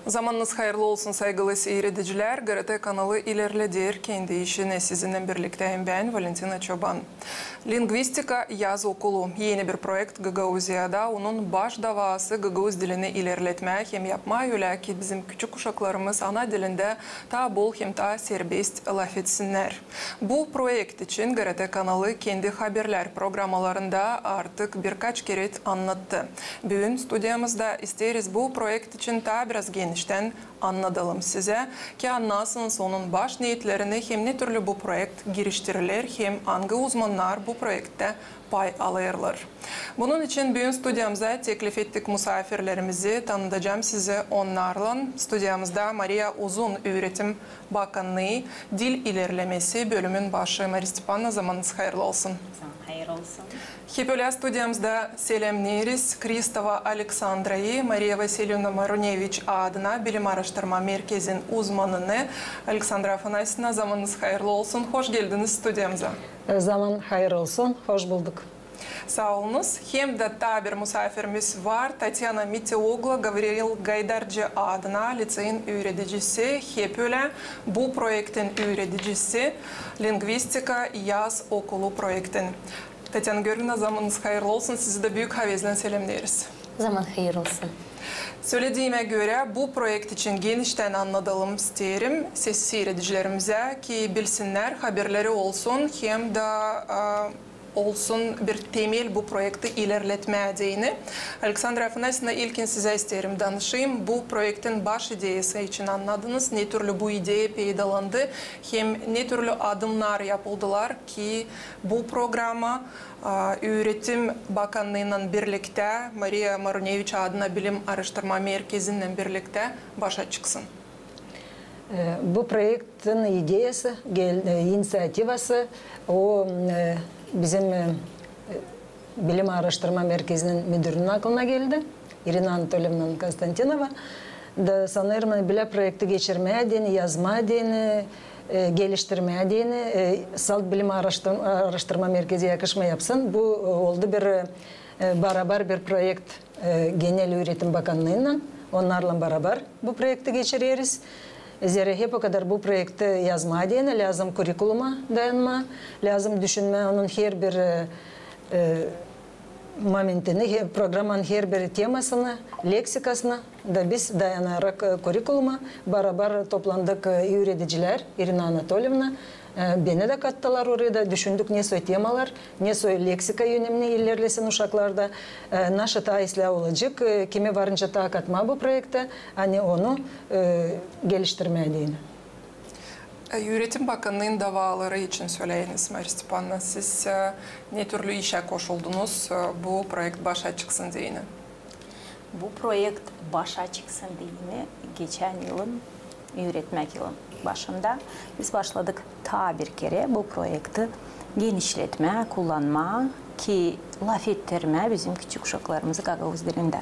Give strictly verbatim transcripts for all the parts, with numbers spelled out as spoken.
Zamanınız hayırlı olsun, saygılı siiredicilär. GRT kanalı ilerleder kendi işini. Sizinnän birliktäyim bän, Valentina Çoban. Lingvistika yaz okulu. Eni bir proekt Gagauziyada. Onun baş davaası gagauz dilini ilerletmää hem yapmaa ölä, ki bizim küçük uşaklarımız ana dilindä taa bol hem taa serbest lafetsinnär. Bu proekt için GRT kanalı kendi haberlär programalarında artık birkaç kerä annattı. Büün studiyamızda isteeriz bu proekt için taa biraz geniştän annadalım sizä, ki annasınız onun baş neetlerini hem ne türlü bu proekt giriştirilär hem angı uzmannar bu proektä pay alêrlar. Bunun için büün studiyamıza teklif ettik musaafirlerimizi, tanıdacam sizi onnarlan. Studiyamızda Mariya Uzun, üüretim bakannıı, dil ilerlemesi bölümün başı. Mariya Stepanna, zamanınız hayırlı olsun. Zaman hayır olsun. Hep ölä studiyamızda selämneeriz Kristova Aleksandrayı, Mariya Vasilyevna Maruneviç adına bilim aaraştırma merkezin uzmanını. Aleksandra Afanasyevna, zamanınız hayırlı olsun. Hoş geldiniz studiyamıza. Zaman hayır olsun. Hoş bulduk. Saa olunuz. Hem dä taa bir musaafirimiz var, Tatyana Miteoglu, Gavril Gaydarcı adına liţeyin üüredicisi, hep ölä bu proektin üüredicisi, lingvistika yaz okulu proektin. Tatyana Georgievna, zamanınız hayırlı olsun, sizi dä büük havezlän selämneeriz. Zaman hayır olsun. Sölediimä görä, bu proekt için geniştän annadalım isteerim siz siiredicilerimizä, ki bilsinnär, haberleri olsun, hem dä, a, olsun bir temel bu proekti ilerletmää deyni. Aleksandra Afanasyevna, ilkin sizä isteerim danışayım. Bu proektin baş ideyası için annadınız, ne türlü bu ideya peydalandı, hem ne türlü adımnar yapıldılar, ki bu programa, a, üüretim bakannıınnan birliktä, Mariya Maruneviç adına bilim aaraştırma merkezinnän birliktä başa çıksın. E, bu proektin ideyası, gel-, e, iniţiativası, o, e, bizim, e, bilim aaraştırma merkezinin müdürünün aklına geldi, İrina Anatoliyevna Konstantinova. Da sanêrım, ani bölä proekti geçirmää deyni, yazmaa deyni, e, geliştirmää deyni, e, salt bilim aaraştır-, aaraştırma merkezi yakışmêêr yapsın. Bu, e, oldu bir, e, barabar bir proekt, e, genel üüretim bakannıınnan, onnarlan barabar bu proekti geçireriz. Zerä hep okadar bu proekti yazmaa deyni lääzım kurikuluma dayanmaa, lääzım düşünmää onun herbir, e, e, momentini, he-, programanın herbir temasını, leksikasını. Da biz, dayanarak, e, kurikuluma, barabar toplandık, e, üüredicilär, İrina Anatoliyevna, e, beni dä kattılar oraya da, düşündük, ne soy temalar, ne soy leksika önemni ilerlesin uşaklarda, e, naşı taa islää olacek, e, kimi varınca taa katmaa bu proektä, ani onu, e, geliştirmää deyni. E, üüretim bakannıın davaaları için söleyiniz, Mariya Stepanna, siz, e, ne türlü işä koşuldunuz, e, bu proekt başa çıksın deyni? Bu proekt başa çıksın deyni geçän yılın, üüretmäk yılın başında biz başladık taa bir kerä bu proekti genişletmää, kullanmaa, ki lafettirmää bizim küçük uşaklarımızı gagauz dilindä.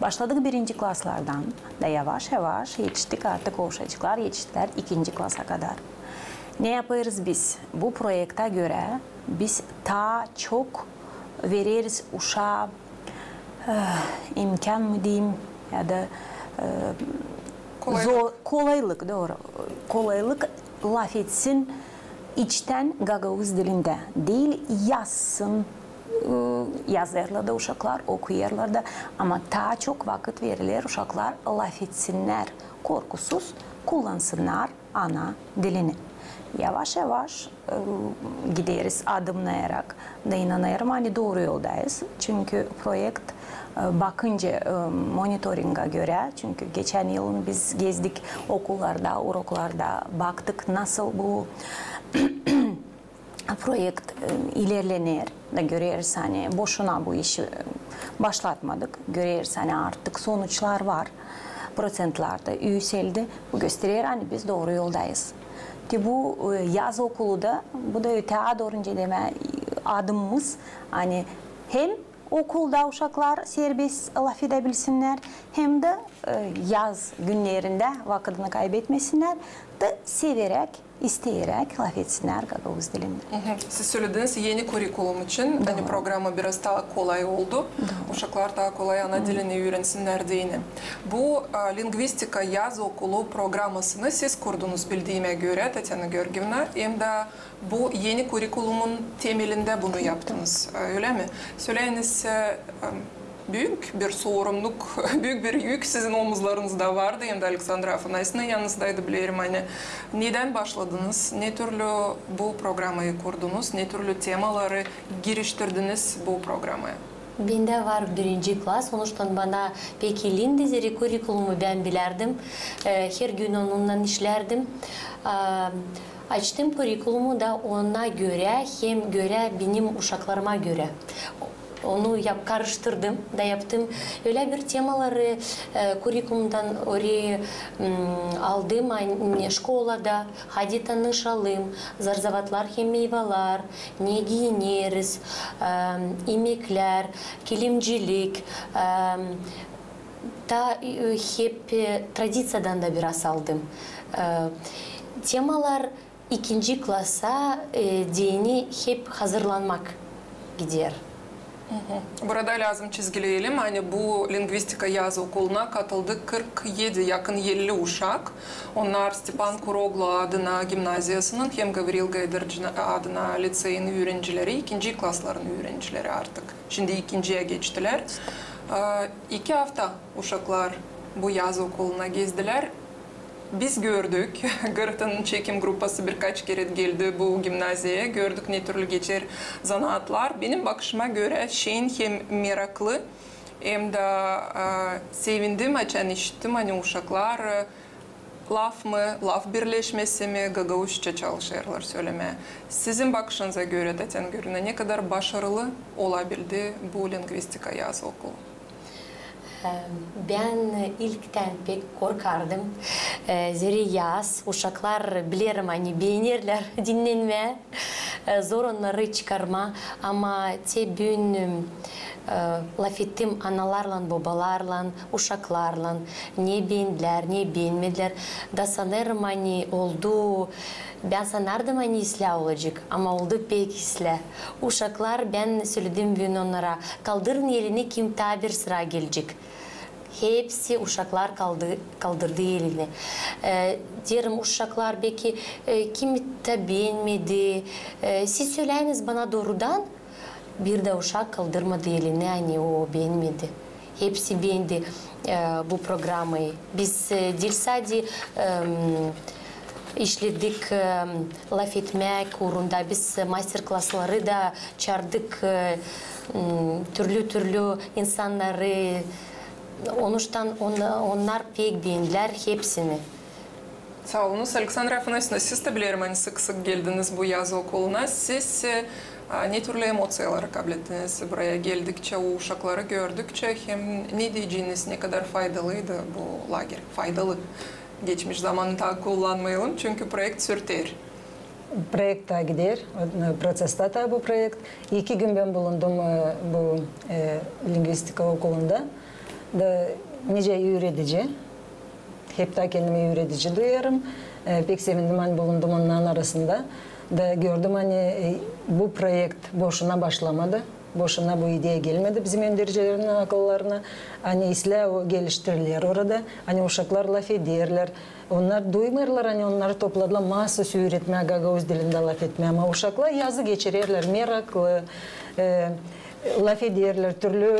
Başladık birinci klaslardan da yavaş-yavaş etiştik, artık o uşacıklar etiştilär ikinci klasa kadar. Ne yapêrız biz? Bu proektä görä biz taa çok vereriz uşaa, e, imkan mı deyim, ya da, e, kolaylık. Zor, kolaylık, dooru. Kolaylık lafetsin içtän gagauz dilindä. Diil yazsın, e, yazêrlar da uşaklar, okuyêrlar da, ama taa çok vakıt veriler uşaklar lafetsinnär korkusuz, kullansınnar ana dilini. Yavaş-yavaş, e, gideriz adımnayarak da inanêrım, ani dooru yoldayız. Çünkü proekt, e, bakınca, e, monitoringa görä, çünkü geçän yılın biz gezdik okullarda, uroklarda, baktık, nasıl bu proekt, e, ilerlener, da göreriz, ani boşuna bu işi, e, başlatmadık. Göreriz, ani artık sonuçlar var, proţentlär dä üüseldi. Bu gösterer, ani biz dooru yoldayız. Te bu, e, yaz okulu da, bu da ötää dooru, nicä demää, adımımız, ani hem okulda uşaklar serbest lafedäbilsinnär, hem dä, e, yaz günnerindä vakıdını kaybetmesinnär, da severäk, isteyäräk lafetsinnär gagauz dilindä. Hı hı. Siz sölediniz, eni kurikulum için, ani, programa biraz taa kolay oldu. Uşaklar taa kolay ana dilini üürensinnär deyni. Bu, a, lingvistika yaz okulu programasını siz kurdunuz, bildiimä görä, Tatyana Georgievna, hem dä bu eni kurikulumun temelindä bunu yaptınız, e, ölä mi? Söleyiniz, e, em, büük bir sorumnuk, büük bir yük sizin omuzlarınızda vardı, hem dä Aleksandra Afanasyevnanın yanınızdaydı, bilerim, ani. Nedän başladınız, ne türlü bu programayı kurdunuz, ne türlü temaları giriştirdiniz bu programaya? Bendä var birinci klas, onuştan bana pek ilindi, zerä kurikulumu bän bilärdim, e, hergün onunnan işlärdim. A, açtım kurikulumu da ona görä, hem görä benim uşaklarıma görä. Onu yap-, karıştırdım da yaptım ölä bir temaları, e, kurikulumdan ori, m, aldım, ani, şkolada, hadi tanışalım, zarzavatlar hem meyvalar, ne giineriz, e, imeklär, kilimcilik, e, da, e, hep, e, tradiţiyadan da biraz aldım. E, temalar ikinci klasa, e, deyni hep hazırlanmak gider. Burada lääzım çizgileyelim, ani bu lingvistika yaz okuluna katıldı kırk edi, yakın elli uşak. Onnar Stepan Kuroglu adına gimnaziyasının hem Gavril Gaydardži adına liţeyin üürencileri, ikinci klasların üürencileri artık. Şindi ikinciyä geçtilär. E, iki afta uşaklar bu yaz okuluna gezdilär. Biz gördük, Gırgıtın çekim gruppası birkaç kerä geldi bu gimnaziyaya, gördük, ne türlü geçer zanaatlar. Benim bakışıma görä, şen hem meraklı, hem dä, e, sevindim, açan işittim, ani uşaklar, e, laf mı, laf birleşmesi mi, gagauzça çalışêrlar sölemää. Sizin bakışınıza görä, Tatyana Georgievna, ne kadar başarılı olabildi bu lingvistika yaz okulu? E, bän ilktän pek korkardım. E, zerä yaz, uşaklar, bilerim, ani beenerlär dinnenmää. E, zor onnarı çıkarmaa, ama te büün, e, lafettim analarlan, bobalarlan, uşaklarlan, ne beendilär, ne beenmedilär. Da sanêrım, ani oldu, bän sanardım, ani islää olacek, ama oldu pek islää. Uşaklar, bän söledim büün onnara, kaldırın elini, kim taa bir sıra gelecek. Hepsi uşaklar kaldı-, kaldırdı elini. E, deerim, uşaklar, beki, e, kimi taa beenmedi. E, siz söleyiniz bana doorudan. Bir dä uşak kaldırmadı elini, ani o beenmedi. Hepsi beendi, e, bu programayı. Biz, e, diil sade, em, işledik, em, lafetmäk uurunda, biz master-klasları da çaardık, e, m, türlü-türlü insannarı. Onuştan on-, onnar pek beendilär hepsini. Saa olunuz. Aleksandra Afanasyevna, siz dä, bilerim, ani sık-sık geldiniz bu yaz okuluna. Siz, e, a, ne türlü emociyaları kablettiniz buraya geldikçä, o uşakları gördükçä, hem ne deyeceniz, ne kadar faydalıydı bu lager? Faydalı. Geçmiş zamanı taa kullanmayalım, çünkü proekt sürter. Proekt taa gider, e, proţestä taa bu proekt. İki gün bän bulundum, e, bu, e, lingvistika okulunda. Da nicä üüredici, hep taa kendimi üüredici duyêrım. E, pek sevindim, ani bulundum onnarın arasında. Da gördüm, ani, e, bu proekt boşuna başlamadı. Boşuna bu ideya gelmedi bizim öndercilerin akıllarına. Ani islää o geliştiriler orada. Ani uşaklar lafederlär. Onnar duymêêrlar, ani onnarı topladılar maasuz üüretmää gagauz dilindä lafetmää. Ama uşaklar yazı geçirerlär, meraklı, e, lafederlär, türlü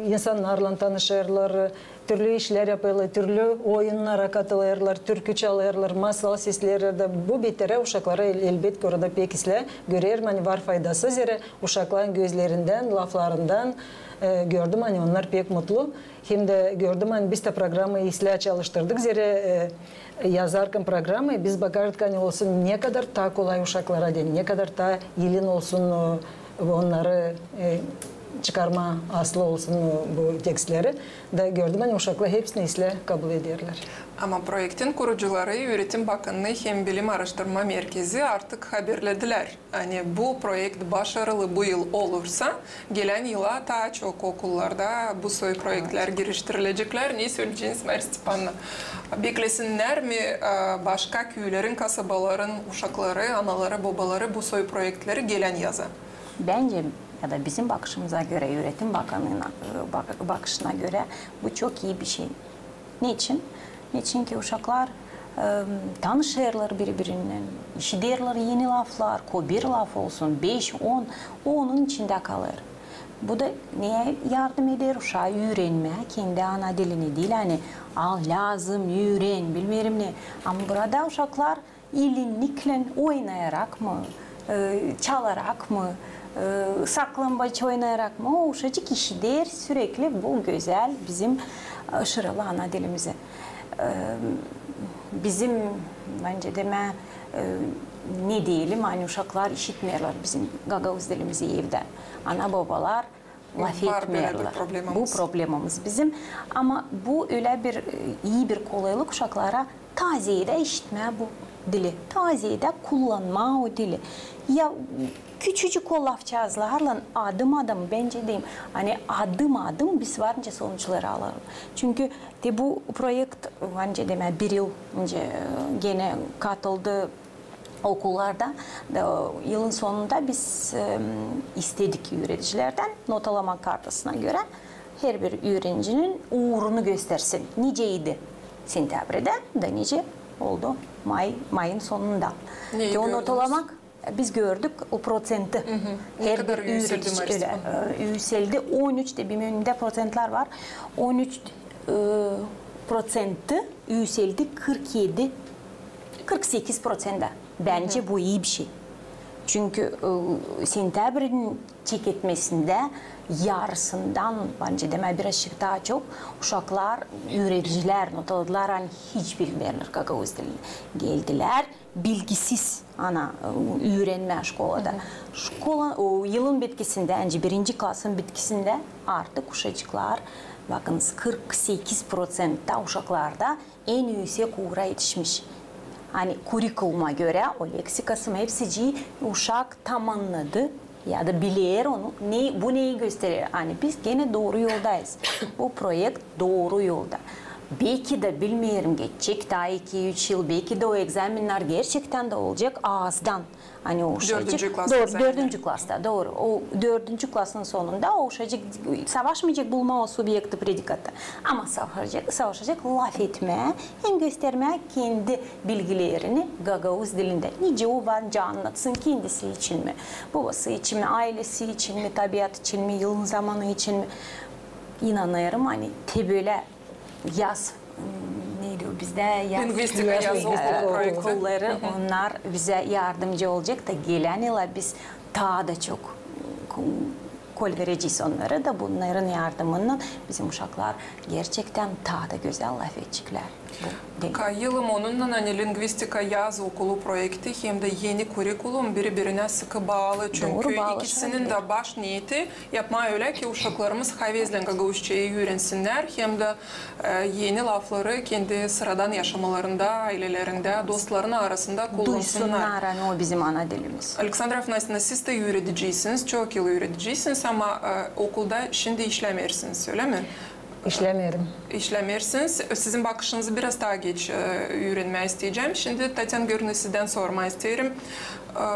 insannarlan tanışêrlar, türlü işlär yapêrlar, türlü oyunnara katılêrlar, türkü çalêrlar, masal sesleri dä. Bu beterä uşaklara el-, elbetki orada pek islää. Görerim, ani var faydası, zerä uşakların gözlerindän, laflarından, e, gördüm, ani onnar pek mutlu. Hem dä gördüm, ani biz dä programayı islää çalıştırdık, zerä, e, yazarkan programayı, biz bakardık, ani olsun ne kadar taa kolay uşaklara deyni, ne kadar taa ilin olsun, o, onnarı, e, çıkarmaa asılı olsun bu tekstleri. Da gördüm, ani uşaklar hepsini islää kabul ederlär. Ama proektin kurucuları, Üüretim Bakanlıı hem Bilim Aaraştırma Merkezi artık haberledilär, ani bu proekt başarılı bu yıl olursa, gelän yıla taa çok okullarda bu soy proektlär giriştirileceklär. Ne söleyeceniz, Mariya Stepanovna? Beklesinnär mi, e, başka küülerin, kasabaların uşakları, anaları, bobaları bu soy proektleri gelän yaza? Bence, ya da bizim bakışımıza görä, Üüretim Bakanlıına, e, bak-, bakışına görä, bu çok ii bir şey. Neçin? Neçin ki uşaklar, e, tanışêrlar biri-birinnän, işiderlär eni laflar, ko bir laf olsun, beş, on, o onun içindä kalêr. Bu da neyä yardım eder? Uşaa üürenmää kendi ana dilini diil, ani al, lääzım, üüren, bilmeerim ne. Ama burada uşaklar elinniklän oynayarak mı, e, çalarak mı, e, saklambaç oynayarak mı, o uşacık işider sürekli bu gözäl bizim, e, şıralı ana dilimizi. E, bizim, bence demää, e, ne deyelim, ani uşaklar işitmeerlär bizim gagauz dilimizi evdä. Ana-bobalar lafetmeerlär. Bu problemamız bizim. Ama bu ölä bir, e, ii bir kolaylık uşaklara taa zeedä işitmää bu dili, taa zeedä kullanmaa o dili. Ya küçücük o lafçaazlarlan adım-adım, bence deyim, ani adım-adım biz var nicä sonuçları alalım. Çünkü te bu proekt, bence demää, bir yıl nicä, e, genä katıldı okullarda. E, yılın sonunda biz, e, istedik üüredicilerdän notalamaa kartasına görä herbir üürencinin uurunu göstersin. Niceydi sentäbridä da nice oldu may, mayın sonunda. Te o notalamak, e, biz gördük o proţenti. Herbir üüredici ölä, e, üüseldi. On üç te bilmeerim ne proţentlär var. On üç, e, proţenti üüseldi kırk edi, kırk sekiz proţentä. Bence bu ii bir şey. Çünkü, e, sentäbrin çeketmesindä yarısından, bence demää, birazçık taa çok uşaklar, üüredicilär notaladılar, ani hiç bilmeerlär gagauz dilini. Geldilär bilgisiz ana, e, üürenmää şkolada. Şkola, o yılın bitkisindä, ani birinci klasın bitkisindä artık uşacıklar, bakınız, kırk sekiz proţentä uşaklarda en üüsek uura etişmiş. Ani kurikuluma görä, o leksikası mı, hepsicii uşak tamannadı ya da biler onu. Ne, bu neyi gösterer? Ani biz genä dooru yoldayız. Bu proekt dooru yolda. Beki dä, bilmeerim, geçecek taa iki-üç yıl, beki dä o egzamennär gerçektän dä olacek aazdan. Ani o uşacık dördüncü klasta, dooru. O dördüncü klasın sonunda o uşacık savaşmayacek bulmaa o subjekti, predikatı. Ama savaşacek, savaşacek lafetmää hem göstermää kendi bilgilerini gagauz dilindä. Nicä o var nicä annatsın, kendisi için mi, bobası için mi, aylesi için mi, tabiat için mi, yılın zamanı için mi. İnanêrım, ani te bölä yaz, m, neydi o bizdä, yaz, lingvistika, yaz okulu proekti, okulları, onnar bizä yardımcı olacek da gelän yıla biz taa da çok, m, kol verecez onnara da, bunnarın yardımınnan bizim uşaklar gerçektän taa da gözäl lafedeceklär. Bu deyni. Kayılım onunnan, ani lingvistika yaz okulu proekti hem dä eni kurikulum biri-birinä sıkı baalı, çünkü ikisinin dä baş neeti yapmaa ölä, ki uşaklarımız havezlän gagauzçayı üürensinnär hem dä, e, eni lafları kendi sıradan yaşamalarında, aylelerindä, dostlarının arasında kullansınnar. Duysunnar, ani o bizim ana dilimiz. Aleksandra Afanasyevna, siz dä üürediciysiniz, çok yıl üürediciysiniz, ama, e, okulda şindi işlämeersiniz, ölä mi? İşlämeerim. İşlämeersiniz. Sizin bakışınızı biraz taa geç, e, üürenmää isteyecäm. Şindi Tatyana Georgievna, sizdän sormaa isteerim.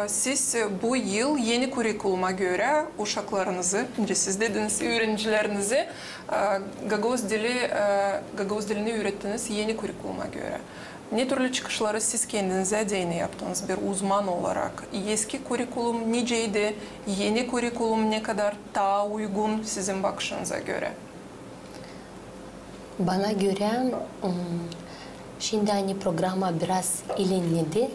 E, siz bu yıl eni kurikuluma görä uşaklarınızı, nicä siz dediniz, üürenicilerinizi, e, gagauz dili, e, gagauz dilini üürettiniz eni kurikuluma görä. Ne türlü çıkışları siz kendinizä deyni yaptınız bir uzman olarak? Eski kurikulum niceydi, eni kurikulum ne kadar taa uygun sizin bakışınıza görä? Bana görä, m, şindi ani programa biraz ilerledi,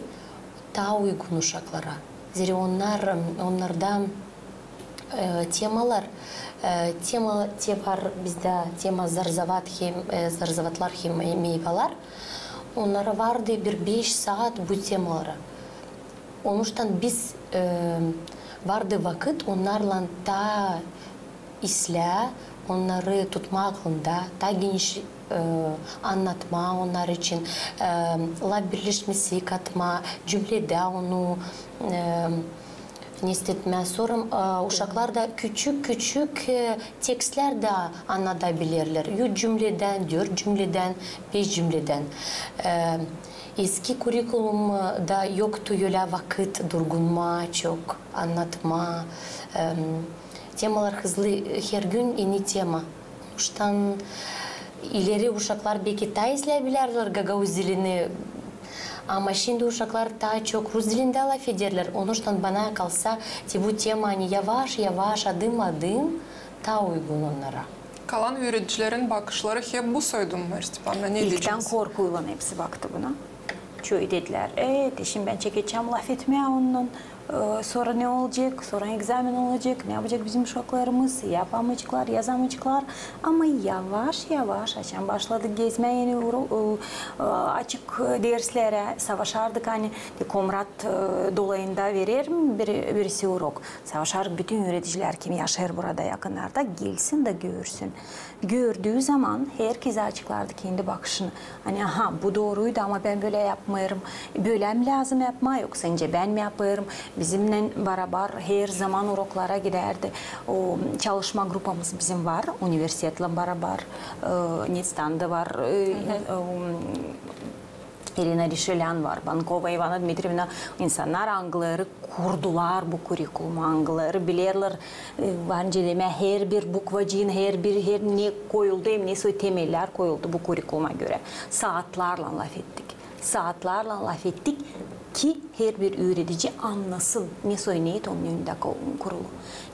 taa uygun uşaklara. Zerä onnar, m, onnarda, e, temalar, e, tema, te var bizdä tema zarzavat hem, e, zarzavatlar hem meyvalar. Onnara vardı bir beş saat bu temalara. Onuştan biz, e, vardı vakıt onnarlan taa islää onnarı tutmaa aklında, taa geniş, e, annatmaa onnar için, e, laf birleşmesi katmaa, cümledä onu, e, ne istetmää. Sora, e, uşaklar da küçük-küçük, e, tekstlär dä annada bilerlär. Üç cümledän, dört cümledän, beş cümledän. E, eski kurikulumda yoktu ölä vakıt durgunmaa, çok annatmaa. E, temalar hızlı, her gün eni tema. Onuştan ileri uşaklar beki taa islää bilerlär gagauz dilini, ama şindi uşaklar taa çok rus dilindä lafederlär. Onuştan bana kalsa, te bu tema, ani yavaş-yavaş, adım-adım, taa uygun onnara. Kalan üüredicilerin bakışları hep bu soyda mı, Stepanna, ne deyeceniz? İlktän korkuylan hepsi baktı buna. Çoyu dedilär: "E, te şindi bän çekedecäm lafetmää onunnan. E, sora ne olacek? Sora ekzamen olacek. Ne yapacek bizim uşaklarımız? Yapamayaceklar, yazamayaceklar." Ama yavaş-yavaş, açan başladık gezmää eni uro-, e, e, açık, e, derslerä, savaşardık, ani te Komrat, e, dolayında verer mi bir, birisi urok? Savaşardık, bütün üüredicilär, kim yaşêêr burada yakınlarda, gelsin da görsün. Gördüü zaman herkez açıklardı kendi bakışını. Ani, aha, bu dooruydu, ama bän bölä yapmêêrım. Bölä mi lääzım yapmaa, yoksa nicä bän mi yapêrım? Bizimnän barabar her zaman uroklara gidärdi. O çalışma grupamız bizim var, universitetlän barabar, e, Netstan da var, e, e, İrina Rişelän var, Bankova İvana Dmitrievna, insannar, angıları kurdular bu kurikulumu, angıları bilerlär, e, var nicä demää, herbir bukvacıın, herbir, her ne koyuldu, hem ne soy temellär koyuldu bu kurikuluma görä. Saatlarlan lafettik. Saatlarlan lafettik, ki herbir üüredici annasın, ne soy neet onun önündä ko-, kurulu.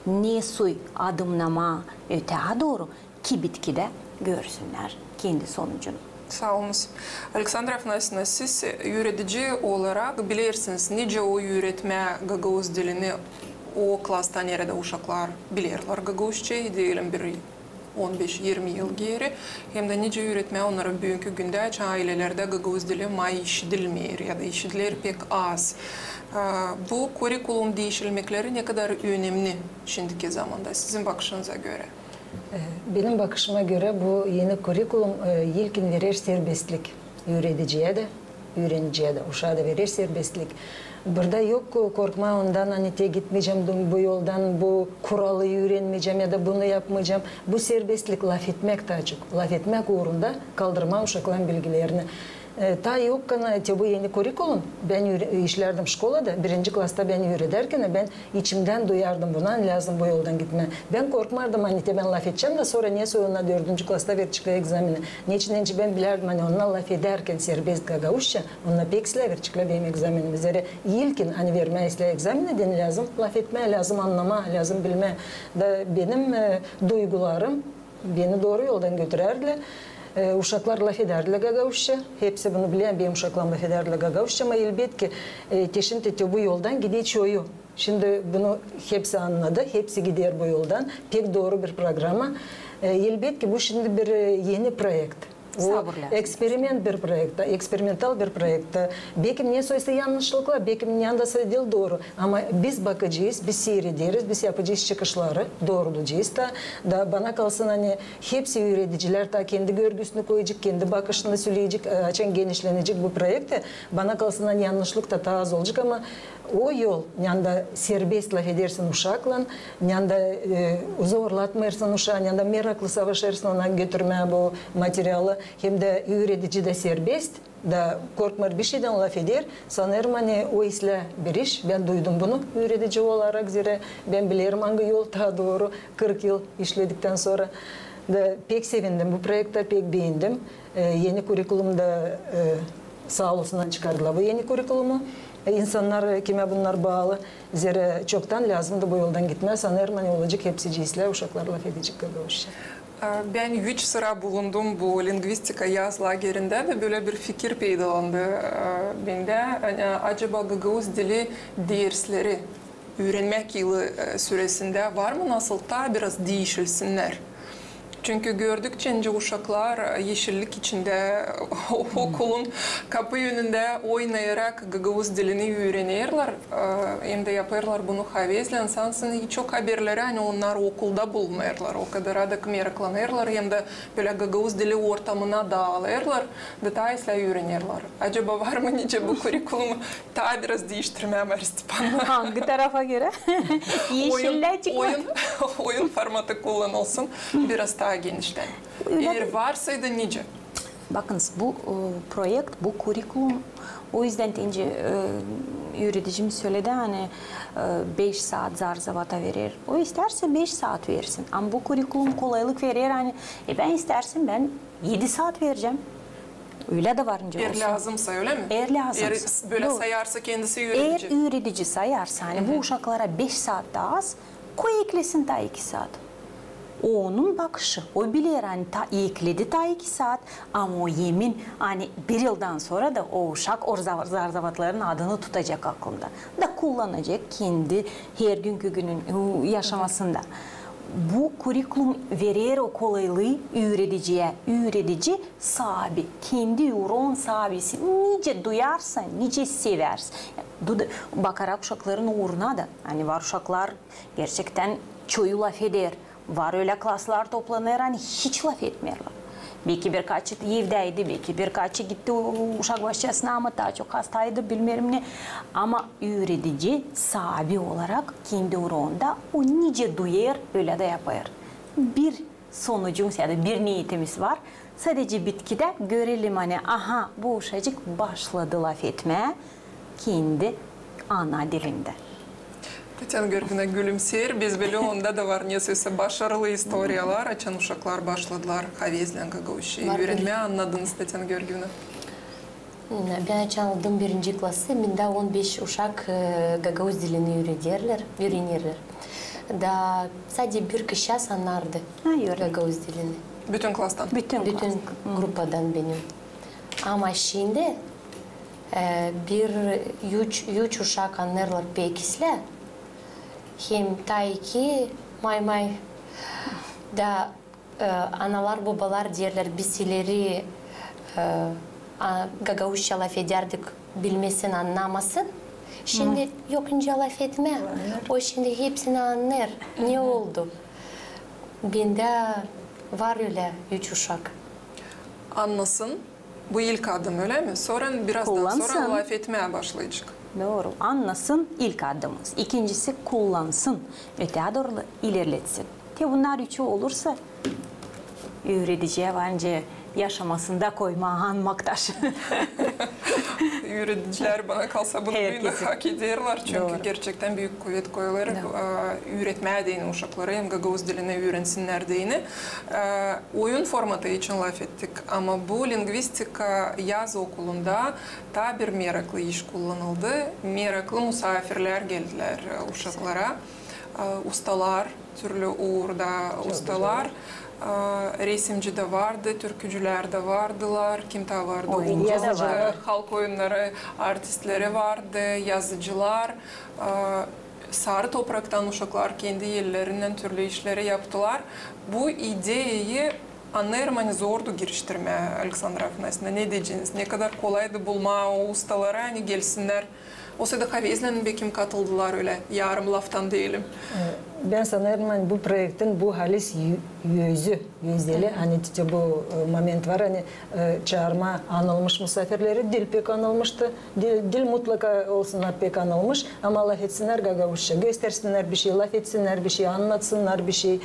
Ne soy adımnamaa ötää dooru, ki bitkidä görsünnär kendi sonucunu. Saa olunuz. Aleksandra Afanasyevna, siz üüredici olarak bilersiniz, nicä o üüretmää gagauz dilini o klasta, neredä uşaklar bilerlär gagauzçayı, deyelim, bir on beş, irmi yıl geeri, hem dä nicä üüretmää onnara büünkü gündä, açan aylelerdä gagauz dili may işidilmeer ya da işidiler pek az. A, bu kurikulum diişilmekleri ne kadar önemni şindiki zamanda, sizin bakışınıza görä? E, benim bakışıma görä, bu eni kurikulum, e, ilkin verer serbestlik üürediciyä dä, üüreniciyä dä, uşaa da verer serbestlik. Burada yok korkmaa ondan, ani te gitmeycäm bu yoldan, bu kuralı üürenmeycäm ya da bunu yapmaycam. Bu serbestlik lafetmäk taa çok. Lafetmäk uurunda kaldırmaa uşakların bilgilerini. E, taa yok kana te bu eni kurikulum. Bän üüre-, işlärdim şkolada, birinci klasta bän üüredärkän, bän içimdän duyardım bunu, ani lääzım bu yoldan gitmää. Bän korkmardım, ani te bän lafedecäm da sora ne soy ona dördüncü klasta vereceklär ekzameni. Neçin, neçin bän bilärdim, ani onnar lafedärkän serbest gagauzça, onnar pek islää vereceklär benim ekzamenimi. Zerä ilkin, ani vermää islää ekzameni deyni, lääzım lafetmää, lääzım annamaa, lääzım bilmää. Da benim, e, duygularım beni dooru yoldan götürärdilär. E, uşaklar lafedärdilär gagauzça. Hepsi bunu biler, benim uşaklarım lafedärdilär gagauzça, ama elbetki, e, te şindi te bu yoldan gider çoyu. Şindi bunu hepsi annadı, hepsi gider bu yoldan. Pek dooru bir programa. E, elbetki, bu şindi bir, e, eni proekt. O eksperiment bir proekt, eksperimental bir proekt. Bekim ne soysa yannışlıklar, bekim neredäsä diil dooru. Ama biz bakacez, biz siirederiz, biz yapacez çıkışları, doorulacez da. Da bana kalsın, ani hepsi üüredicilär taa kendi görgüsünü koyacek, kendi bakışını söleyecek, e, açan genişlenecek bu proekt. Bana kalsın, ani yannışlık da taa az olacek, ama o yol, neredä serbest lafedersin uşaklan, neredä, e, zorlatmêêrsın uşaa, neredä meraklı savaşêrsın ona götürmää bu materialı, hem dä üüredici dä serbest, da korkmêêr bişeydän, lafeder. Sanêrım, ani o islää bir iş. Bän duydum bunu üüredici olarak, zerä bän bilerim, angı yol taa dooru, kırk yıl işlediktän sora. Da pek sevindim bu proektä, pek beendim. E, eni kurikulum da, e, saa olsunnar, çıkardılar bu eni kurikulumu. E, insannar, e, kimä bunnar baalı, zerä çoktan lääzımdı bu yoldan gitmää. Sanêrım, ani olacek hepsicii islää, uşaklar lafedecek gagauzça. E, bän üç sıra bulundum bu lingvistika yaz lagerindä da bölä bir fikir peydalandı, e, bendä. E, acaba gagauz dili dersleri üürenmäk yılı, e, süresindä var mı nasıl taa biraz diişilsinnär? Çünkü gördükçä, nicä uşaklar, e, eşillik içindä, okulun kapı önündä oynayarak gagauz dilini üürenerlär, e, hem dä yapêrlar bunu havezlän, sansın hiç yok haberleri, ani onnar okulda bulunêrlar, o kadar da meraklanêrlar, hem dä bölä gagauz dili ortamına daalêrlar, da taa islää üürenerlär. Acaba var mı nicä bu kurrikulumu taa biraz diiştirmää, Marya Stepanovna? Angı tarafa görä? Eşillik mi? Oyun, oyun formatı kullanılsın, biraz taa genişlää. Eer varsaydı, nicä? Bakınız, bu, e, proekt, bu kurrikulum, o üzdän te nicä, e, üüredicimiz söledi, ani, e, beş saat zar-zavata verer. O istärsä beş saat versin. Ama bu kurrikulum kolaylık verer, ani, e, bän istärsem, bän edi saat verecäm. Ölä dä var nicä olsun. Eer lääzımsa, ölä mi? Eer lääzımsa. Eer bölä sayarsa kendisi üüredici. Eer üüredici sayarsa, ani bu uşaklara beş saat taa az, koy eklesin taa iki saat. O onun bakışı. O biler, ani taa ekledi taa iki saat, ama o emin, ani bir yıldan sora da o uşak o zar-, zar-zavatların adını tutacek aklında. Da kullanacek kendi hergünkü günün, e, yaşamasında. Bu kurrikulum verer o kolaylıı üürediciyä. Üüredici saabi, kendi uurun saabisi. Nicä duyarsa, nicä sevärsä. Bakarak uşakların uuruna da, ani var uşaklar gerçektän çoyu lafeder. Var ölä klaslar toplanêr, ani hiç lafetmeerlär. Beki birkaçı evdäydi, beki birkaçı gitti u-, uşak başçasına, ama taa çok hastaydı, bilmeerim ne. Ama üüredici saabi olarak kendi uurunda o nicä duyêr, ölä dä yapêr. Bir sonucumuz ya da bir neetimiz var. Sadecä bitkidä görelim, ani, aha, bu uşacık başladı lafetmää kendi ana dilindä. Tatyana Georgievna gülümseer. Biz bilä, onda da var nesä başarılı istoriyalar, açan uşaklar başladılar havezlän gagauzçayı üüränmää. Annadınız, Tatyana Georgievna? Bän açan aldım birinci klası, bendä on beş uşak, e, gagauz dilini üürederlär, üürenerlär. Da sade bir kişi annardı gagauz dilini. Bütün klastan? Bütün gruppadan benim. Ama şindi, e, bir üç, üç uşak annêêrlar pek islää. Hem taa iki may-may da E, analar, bobalar deerlär, biz ileri, e, a, gagauzça lafedärdik, bilmesin, annamasın. Şindi yok nicä lafetmää. O şindi hepsini annêêr. Ne oldu? Bendä var ölä üç uşak. Annasın. Bu ilk adım, ölä mi? Sora, birazdan sora lafetmää başlayacek. Dooru. Annasın, ilk adımımız. İkincisi, kullansın. Ötää dooru ilerletsin. Te bunnar üçü olursa, üürediciyä var nicä yaşamasında koymaa anmak taşı. Üüredicilär, bana kalsa, bunu hak ederlär, çünkü gerçektän büük kuvet koyulêr, e, üüretmää deyni uşakları hem gagauz dilini üürensinnär deyni. E, oyun formatı için lafettik, ama bu lingvistika yaz okulunda taa bir meraklı iş kullanıldı. Meraklı musaafirlär geldilär, e, uşaklara. E, ustalar, türlü uurda ustalar. E, resimci dä vardı, türkücülär dä vardılar. Kim taa vardı? Oyuncı da vardı. Halk oyunnarı artistleri vardı, yazıcılar. E, Sarı Topraktan uşaklar kendi ellerinnän türlü işleri yaptılar. Bu ideyayı, annêêrım, ani zordu giriştirmää, Aleksandra Afanasyevna, ne deyeceniz? Ne kadar kolaydı bulmaa o ustaları, ani gelsinnär. Olsa da havezlän bekim katıldılar ölä, yarım laftan deyelim. E, bän sanêrım, ani bu proektin bu halis yü-, yözü, özeli, ani te bu, e, moment var, ani, e, çaarmaa anılmış musaafirleri, dil pek anılmıştı, dil, dil mutlaka olsunnar pek anılmış, ama lafetsinnär gagauzça, göstersinnär bişey, lafetsinnär bişey, annatsınnar bişey.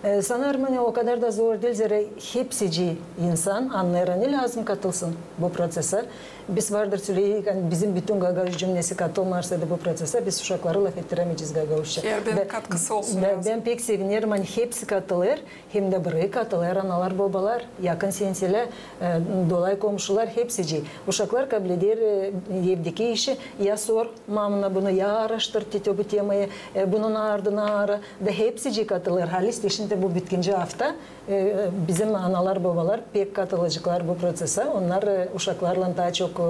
E, sanêrım, ani o kadar da zor diil, zerä hepsicii insan annêêr, ani lääzım katılsın bu procesä. Biz vardır söleyäk, ani bizim bütün gagauz cümlesi katılmarsaydı bu procesä, biz uşakları lafettirämeyecez gagauzça. Herbirinin katkısı olsun lääzım. Bän pek sevinerim, ani hepsi katılêr, hem dä burayı katılêr analar, bobalar, yakın senselär, e, dolay komşular, hepsicii. Uşaklar kableder, e, evdeki işi, ya sor mamana bunu, ya aaraştır te bu temayı, e, bunun ardına ara, da hepsicii katılêr. Halis te şindi bu bitkinci afta, e, bizim analar, bobalar pek katılaceklar bu procesä. Onnar, e, uşaklarlan taa çok, e,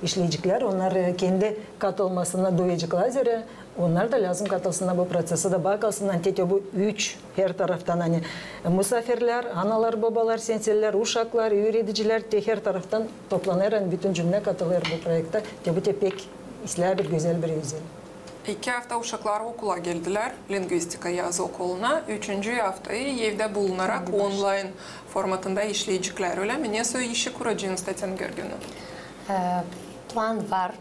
işleyeceklär. Onnar, e, kendi katılmasını duyaceklar, zerä Onnar da lääzım katılsınnar bu proţesä da bakalsınnar, te, te bu üç her taraftan, ani musaafirlär, analar, bobalar, senselär, uşaklar, üüredicilär, te her taraftan toplanêr, ani bütün cümlä katılêr bu proektä. Te bu te pek islää bir gözäl bir özel. İki afta uşaklar okula geldilär, lingvistika yazı okuluna. Üçüncü aftayı evdä bulunarak onlayn formatında işleyeceklär, ölä mi? Nesoy işi kuracenız, Tatyana Georgievna? E, plan var.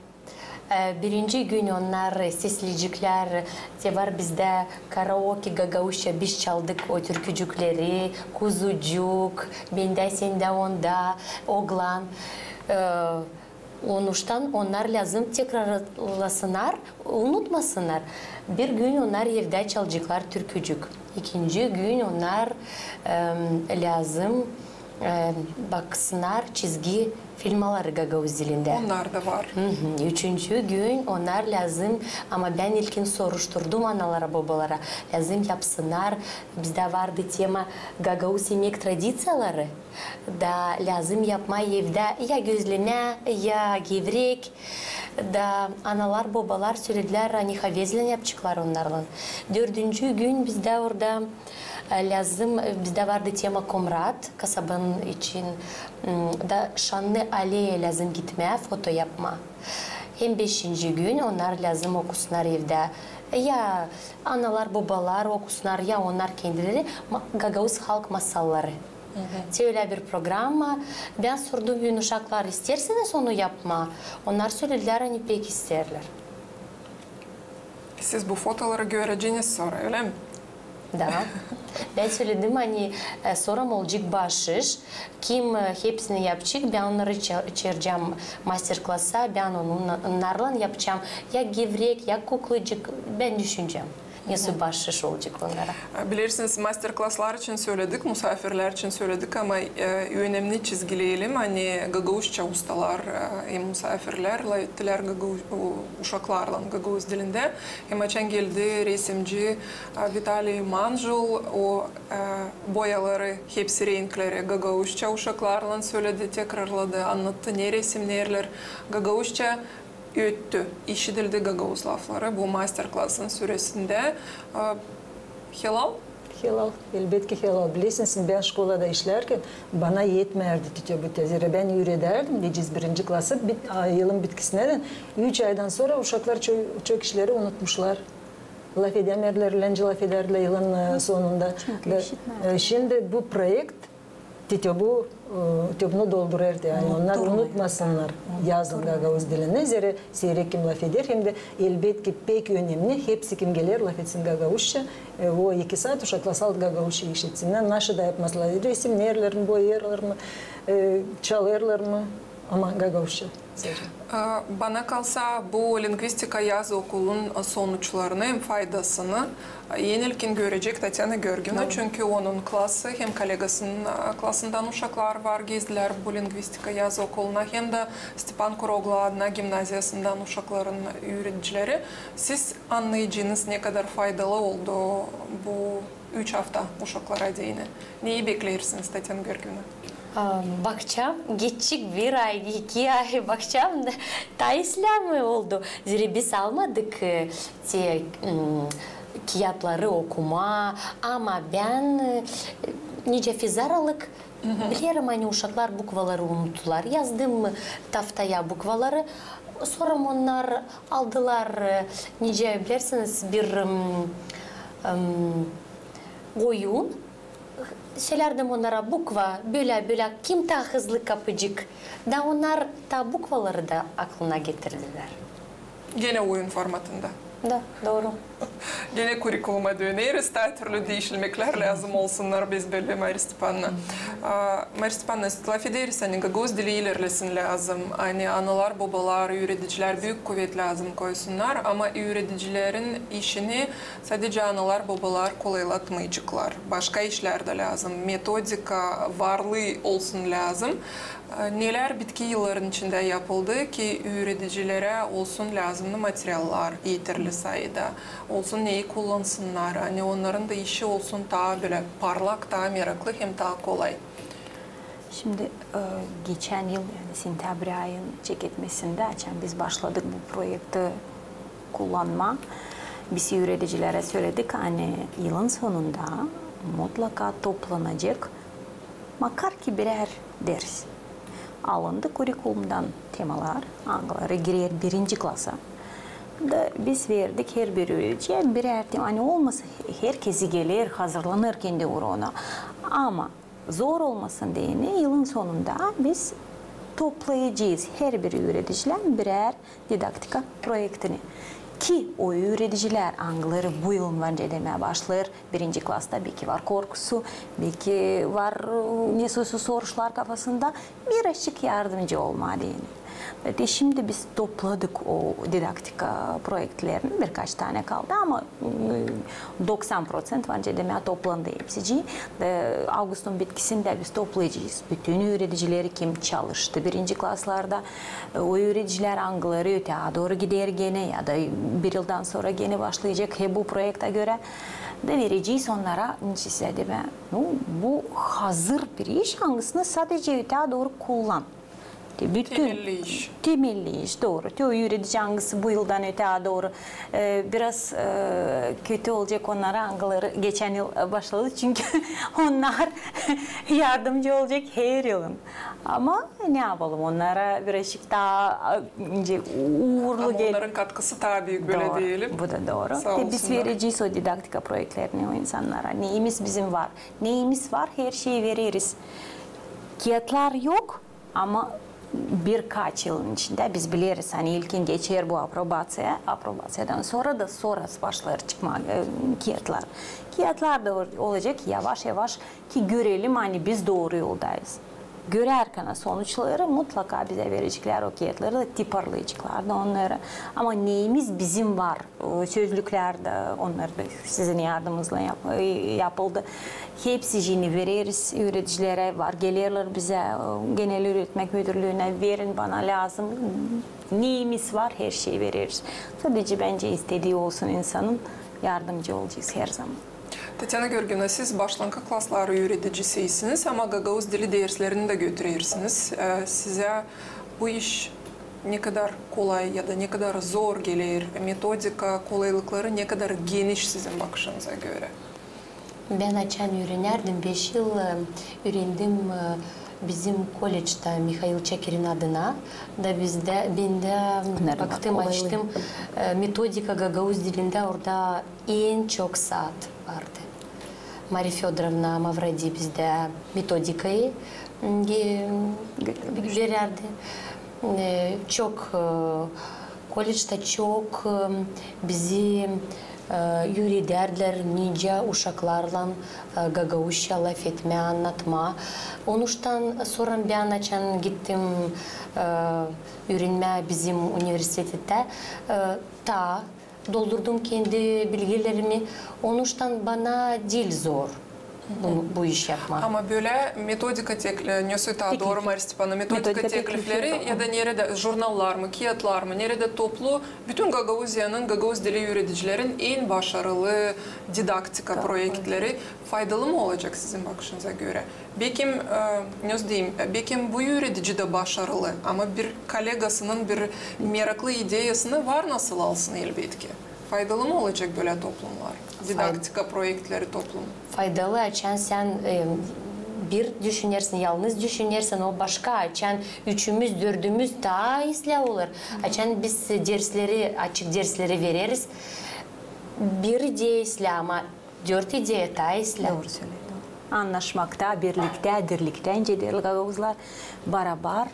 E, birinci gün onnar sesleyeceklär, te var bizdä karaoke gagauzça, biz çaldık o türkücükleri, Kuzucuk, Bendä, sendä, onda, Oglan. E, onuştan onnar lääzım tekrarlasınnar, unutmasınnar. Bir gün onnar evdä çalaceklar türkücük. İkinci gün onnar, em, lääzım, em, baksınnar çizgi filmaları gagauz dilindä. Onnar da var. Hı hı. Üçüncü gün onnar lääzım, ama bän ilkin soruşturdum analara, bobalara, lääzım yapsınnar. Bizdä vardı tema gagauz imek tradiţiyaları. Da lääzım yapmaa evdä ya gözlemä, ya gevrek. Da analar, bobalar söledilär, ani havezlän yapaceklar onnarlan. Dördüncü gün bizdä orada, e, lääzım, e, bizdä vardı tema Komrat, kasabanın için, m, da Şannı aleya lääzım gitmää, foto yapmaa. Hem beşinci gün onnar lääzım okusunnar evdä. Ya analar, bobalar okusunnar, ya onnar kendileri ma-, gagauz halk masalları. Hı hı. Te ölä bir programma. Bän sordum, uşaklar, isteersiniz onu yapmaa? Onnar söledilär, ani pek isteerlär. Siz bu fotoları göreceniz sora, ölä mi? Da. Bän söledim, ani, e, sora olacek baaşış. Kim, e, hepsini yapacek, bän onnarı ça-, çaaracam master-klasa, bän onunnan, onnarlan yapacam ya gevrek, ya kuklacık, bän düşünecäm. Nesoy baaşış olacek onnara. Bilersiniz, master-klaslar için söledik, musaafirlär için söledik, ama, e, önemni çizgileyelim, ani gagauzça ustalar, e, hem musaafirlär lafettilär gagau-, u-, uşaklarlan gagauz dilindä. Hem açan geldi resimci, e, Vitaliy Manjul, o, e, boyaları, hepsi renkleri gagauzça uşaklarlan söledi, tekrarladı, annattı, ne resimnerlär gagauzça. Öttü, işidildi gagauz lafları bu master-klasın süresindä. E, helal? Helal, elbetki helal. Bilersiniz, bän şkolada işlärkän bana etmärdi te bu te. Zerä bän üüredärdim, deyecez, birinci klası bit-, a, yılın bitkisinä dä, üç aydan sora uşaklar ço-, çok işleri unutmuşlar. Lafedämeerlär, ölencä lafedärdilär yılın, e, sonunda. Çünkü işitmärdi. E, şindi bu proekt te, te bu, e, te bunu doldurêr, ani onnar unutmasınnar yazın gagauz dilini, zerä siirek kim lafeder, hem dä elbetki pek önemni, hepsi kim geler, lafetsin gagauzça, e, o iki saat uşaklar salt gagauzça işitsinnär, naşı da yapmazlar, resimnerlär mi, boyêrlar mı, e, çalêrlar mı, ama gagauzça. E, bana kalsa, bu lingvistika yazı okulun sonuçlarını hem faydasını, e, en ilkin görecek Tatyana Georgievna, çünkü onun klası hem kolegasının, e, klasından uşaklar var, gezdilär bu lingvistika yazı okuluna, hem dä Stepan Kuroglu adına gimnaziyasından uşakların üüredicileri. Siz annayacınız, ne kadar faydalı oldu bu üç afta uşaklara deyni. Neyi bekleersiniz, Tatyana Georgievna? A, bakacam, geçecek bir ay, iki ay, bakacam, taa islää mi oldu. Zerä biz almadık, e, te, m, kiyatları okumaa, ama bän, e, nicä fizaralık, bilerim, ani uşaklar bukvaları unuttular. Yazdım taftaya bukvaları, sora onnar aldılar, e, nicä, bilersiniz, bir, m, m, oyun. Sölärdim onnara bukva, bölä, bölä, kim taa hızlı kapacek. Da onnar taa bukvaları da aklına getirdilär. Genä oyun formatında. Da, dooru. Genä kurikuluma döneriz, taa türlü diişilmeklär lääzım olsunnar, biz belli, Marya Stepanovna. A, Marya Stepanovna, lafederiz, ani gagauz dili ilerlesin lääzım, ani analar, bobalar, üüredicilär büük kuvet lääzım koysunnar, ama üüredicilerin işini sadecä analar, bobalar kolaylatmayaceklar. Başka işlär dä lääzım. Metodika varlıı olsun lääzım. E, nelär bitki yılların içindä yapıldı, ki üüredicilerä olsun lääzımnı materiallar eterli sayıda, olsun neyi kullansınnar, ani onnarın da işi olsun taa bölä parlak, taa meraklı hem taa kolay. Şindi, e, geçän yıl, yani sentäbr ayın çeketmesindä, açan biz başladık bu proekti kullanmaa, Biz üüredicilerä söledik, ani yılın sonunda mutlaka toplanacek makar ki birär ders. Alındı kurikulumdan temalar, angıları girer birinci klasa. Da biz verdik herbir üürediciyä birär tema, ani olmasa herkezi geler, hazırlanêr kendi uuruna. Ama zor olmasın deyni, yılın sonunda biz toplayacez herbir üüredicilän birär didaktika proektini. Ki o üüredicilär, angıları bu yılın var demää başlêêr birinci klasta, beki var korkusu, beki var, e, nesä soruşlar kafasında, birazçık yardımcı olmaa deyni. Te şindi biz topladık o didaktika proektlerini, birkaç tanä kaldı, ama, e, doksan proţent var demää toplandı hepsicii. E, avgustun bitkisindä biz toplayacez bütün üüredicileri, kim çalıştı birinci klaslarda, e, o üüredicilär, angıları ötää dooru gider genä ya da bir yıldan sora genä başlayacek, hep bu proekta görä. Da verecez onnara, neçin sizä demää, nu, bu hazır bir iş, angısını sadece ötää dooru kullan. Te bütün temelli iş. Temelli iş, dooru. Te o üüredici, angısı bu yıldan ötää dooru, e, biraz, e, kötü olacek onnara, angıları geçän yıl, e, başladı, çünkü onnar yardımcı olacek her yılın. Ama ne yapalım, onnara birazcık taa, e, ince uurlu. Ama gel- onnarın katkısı taa büük, bölä deyelim. Bu da dooru. Te biz verecez o didaktika proektlerini o insannara. Neyimiz bizim var? Neyimiz var, her şeyi vereriz. Kiyatlar yok, ama birkaç yılın içindä biz bileriz, ani ilkin geçer bu aprobaţiya, aprobaţiyadan sora da sora başlar çıkmaa, e, kiyatlar. Kiyatlar da olacek yavaş-yavaş ki görelim, ani biz dooru yoldayız. Görärkän sonuçları mutlaka bizä vereceklär o kiyatları da, tiparlayaceklar da onnarı. Ama neyimiz bizim var, e, sözlüklär dä, onnar da sizin yardımınızlan yap-, e, yapıldı. Hepsicini vereriz üüredicilerä, var, gelerlär bizä, e, genel üüretmäk müdürlüünä, verin, bana lääzım. Neyimiz var, her şeyi vereriz. Sadece bendä istedii olsun insanın, yardımcı olacez her zaman. Tatyana Georgievna, siz başlankı klasların üüredicisisiniz, ama gagauz dili derslerini dä götürersiniz. E, sizä bu iş ne kadar kolay ya da ne kadar zor geler, metodika kolaylıkları ne kadar geniş sizin bakışınıza görä? Bän açan üürenärdim beş yıl, e, üürendim, e, bizim kollecda Mihail Çakirin adına. Da bizdä, bän dä baktım, açtım, e, metodika gagauz dilindä, orada en çok saat vardı. Mariya Födorovna Mavrodi bizdä metodikayı, m, ge-, verärdi. E, çok, e, kollecda çok, e, bizi, e, üüredärdilär, nicä uşaklarlan, e, gagauzça lafetmää, annatmaa. Onuştan sora bän açan gittim, e, üürenmää bizim universitetä, e, taa doldurdum kendi bilgilerimi. Onuştan bana diil zor bu, bu iş yapmaa. Ama bölä metodika tekli-, ne söleer taa dooru Mariya Stepanovna, metodika teklifleri ya da neredä, jurnallar mı, kiyatlar mı, neredä toplu bütün Gagauziyanın gagauz dili üüredicilerin en başarılı didaktika proektleri faydalı mı olacek sizin bakışınıza görä? Bekim, e, ne deyim, e, bekim bu üüredici dä başarılı, ama bir kollegasının bir meraklı ideyasını var nasıl alsın, elbetki. Faydalı mı olacek bölä toplumlar? Didaktika proektleri toplumu. Faydalı, açan sän, e, bir düşünersin, yalnız düşünersin, o başka. Açan üçümüz, dördümüz, taa islää olur. Açan biz dersleri, açık dersleri vereriz, bir ideya islää, ama dört ideya taa islää. Dooru söleer. Annaşmakta, birliktä, dirliktä, nicä deerlär gagauzlar, barabar,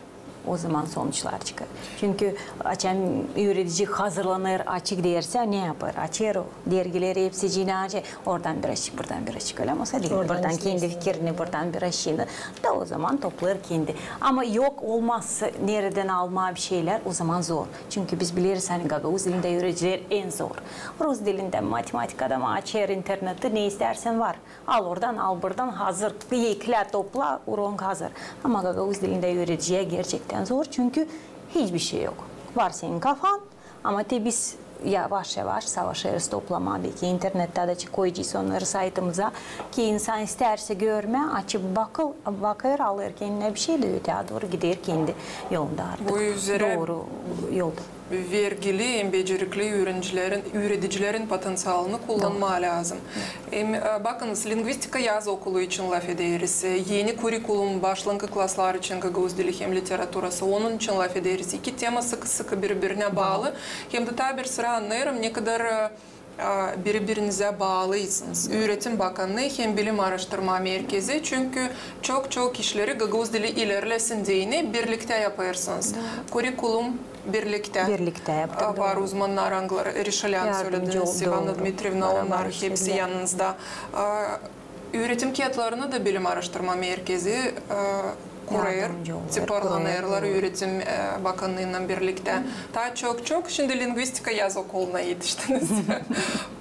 o zaman sonuçlar çıkêr. Çünkü açan üüredici hazırlanêr açık dersä, ne yapêr? Açêr o dergileri, hepsicini açêr. Oradan birazcık, buradan birazcık, ölä mi? Olsa diil. Buradan kendi fikirini, buradan birazcık. Da o zaman toplêêr kendi. Ama yok, olmaz neredän almaa bir şeylär, o zaman zor. Çünkü biz bileriz, ani gagauz dilindä üürediciler en zor. Rus dilindä, matematikada mı, açêr interneti, ne istärsän var. Al oradan, al buradan, hazır. Eklä, topla, uurun hazır. Ama gagauz dilindä üürediciyä gerçektän zor, çünkü hiçbir şey yok. Var senin kafan, ama te biz yavaş-yavaş savaşêrız toplamaa, beki internettä dä koyacez onnarı saytımıza, ki insan istärsä görmää, açıp bakıl-, bakêr, alêr kendinä bir şey dä ötää dooru gider kendi yolunda artık. Bu üzerä dooru yolda. vergili hem becerikli üürencilerin, üüredicilerin potenţialını kullanmaa lääzım. Hem, e, bakınız, lingvistika yaz okulu için lafederiz. E, eni kurikulum başlanngıç klaslar için gagauz dili hem literaturası, onun için lafederiz. İki tema sıkı-sıkı biri-birinä baalı. Hem dä taa bir sıra annêêrım, ne kadar, e, a, biri-birinizä baalısınız. Üüretim bakannıı hem bilim aaraştırma merkezi, çünkü çok-çok işleri gagauz dili ilerlesin deyni birliktä yapêrsınız. Kurikulum birliktä. Birliktä yaptırdılar. Var uzmannar, angıları Rişelän, sölediniz, İvana Dmitrievna, onnar hepsi yanınızda. Üüretim kiyatlarını da bilim aaraştırma merkezi, e, kurêr, tiparlanêrlar üüretim, e, bakannıınnan birliktä. Taa çok-çok, şindi lingvistika yaz okuluna etiştiniz.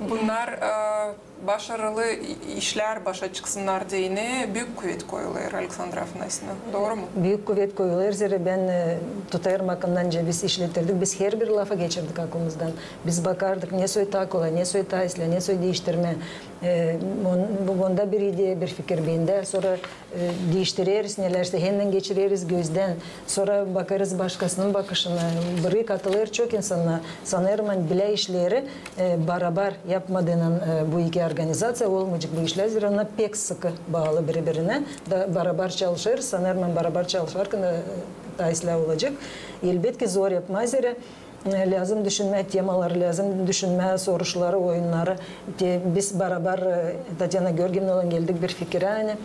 Bunnar, e, başarılı i-, işlär başa çıksınnar deyni büük kuvet koyulêr, Aleksandra Afanasyevna. Dooru mu? Büük kuvet koyulêr, zerä bän, e, tutêrım aklımda, nicä biz işletirdik, biz herbir lafı geçirdik aklımızdan. Biz bakardık, ne soy taa kolay, ne soy taa islää, ne soy diiştirmää. E, on-, bu, bunda bir ideya, bir fikir bendä. Sora, e, diiştireriz, nelersädän geçireriz gözdän. Sora bakarız başkasının bakışını. Biri katılêr çok insannar. Sanêrım, ani bilä işleri, e, barabar yapmadınan, e, bu iki organizaţiya olmayacek bu işlär. Zerä onnar pek sıkı baalı biri-birinä. Da barabar çalışêrız. Sanêrım, ani barabar çalışarkan, e, taa islää olacek. Elbetki, zor yapmaa, zerä e, lääzım düşünmää temaları, lääzım düşünmää soruşları, oyunnarı. Te biz barabar, e, Tatyana Georgievnalan geldik bir fikirä, ani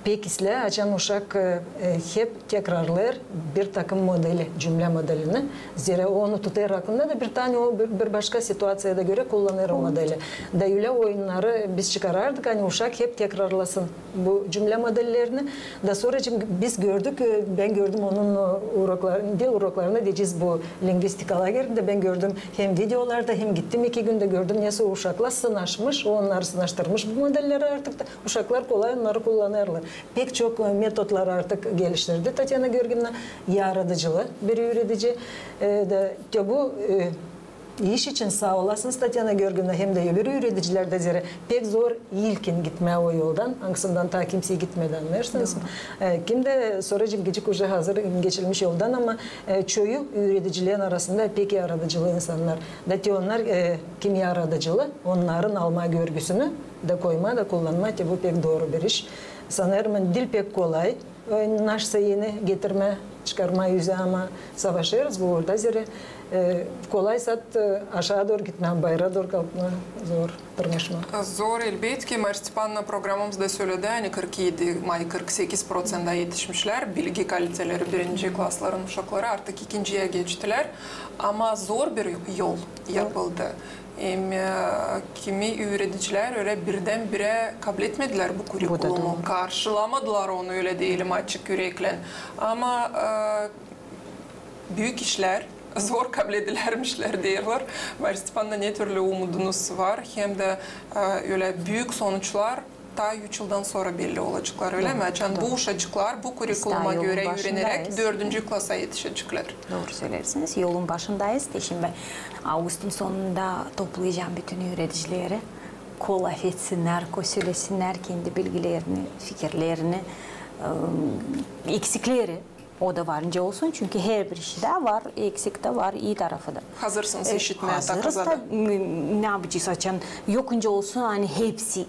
pek islää, açan uşak, e, e, hep tekrarlêêr bir takım modeli, cümlä modelini. Zerä onu tutêr aklında da bir taa o bir, bir başka situaţiyada görä kullanêr o modeli. Da ölä oyunnarı biz çıkarardık, ani uşak hep tekrarlasın bu cümlä modellerini. Da sora biz gördük, e, bän gördüm onun, e, uroklarında, diil uroklarında, deyecez, bu lingvistika lagerindä bän gördüm hem videolarda, hem gittim iki gündä, gördüm, nesoy uşaklar sınaşmış, onnarı sınaştırmış bu modelleri artık da uşaklar kolay onnarı kullanêrlar. Pek çok, e, metodlar artık geliştirdi Tatyana Georgievna, yaradıcılı bir üüredici. E, da te bu, e, iş için saa olasınız, Tatyana Georgievna, hem dä öbür üüredicilär dä, zerä pek zor ilkin gitmää o yoldan, angısından taa kimsey gitmedi, annêêrsınız mı? E, kim dä sora cimkicik uje hazır geçilmiş yoldan, ama, e, çoyu üüredicilerin arasında pek yaradıcılı insannar. Da te onnar, e, kim yaradıcılı, onnarın almaa görgüsünü da koymaa da kullanmaa, te bu pek dooru bir iş. Sanêrım, ani diil pek kolay e, naşsa eni getirmää, çıkarmaa üzä, ama savaşêrız bu uurda, zerä, e, kolay sat, e, aşaa dooru gitmää, bayra dooru kalkmaa zor, tırmaşmaa. Zor, elbetki. Marya Stepanovna programamızda söledi, ani kırk edi, may kırk sekiz proţentä etişmişlär, bilgi kaliteleri, birinci klasların uşakları artık ikinciyä geçtilär. Ama zor bir yol yapıldı. Hem, e, kimi üüredicilär ölä birdän-birä kabletmedilär bu kurikulumu, karşılamadılar onu, ölä deyelim, açık üreklän. Ama, e, büük işlär zor kabledilärmişlär, deerlär. Marya Stepanovna, ne türlü umudunuz var, hem dä, e, ölä büük sonuçlar taa üç yıldan sora belli olaceklar, ölä mi? Açan bu uşacıklar bu kurikuluma görä üüreneräk dördüncü klasa etişeceklär. Dooru söleersiniz. Yolun başındayız. Te şindi bän avgustun sonunda toplayacam bütün üüredicileri. Ko lafetsinnär, ko sölesinnär kendi bilgilerini, fikirlerini, e, eksikleri. O da var, nicä olsun, çünkü herbir iştä var eksik dä, var ii tarafı da. Hazırsınız işitmää, hazırız da, ne yapacez, açan yok nicä olsun, ani hepsi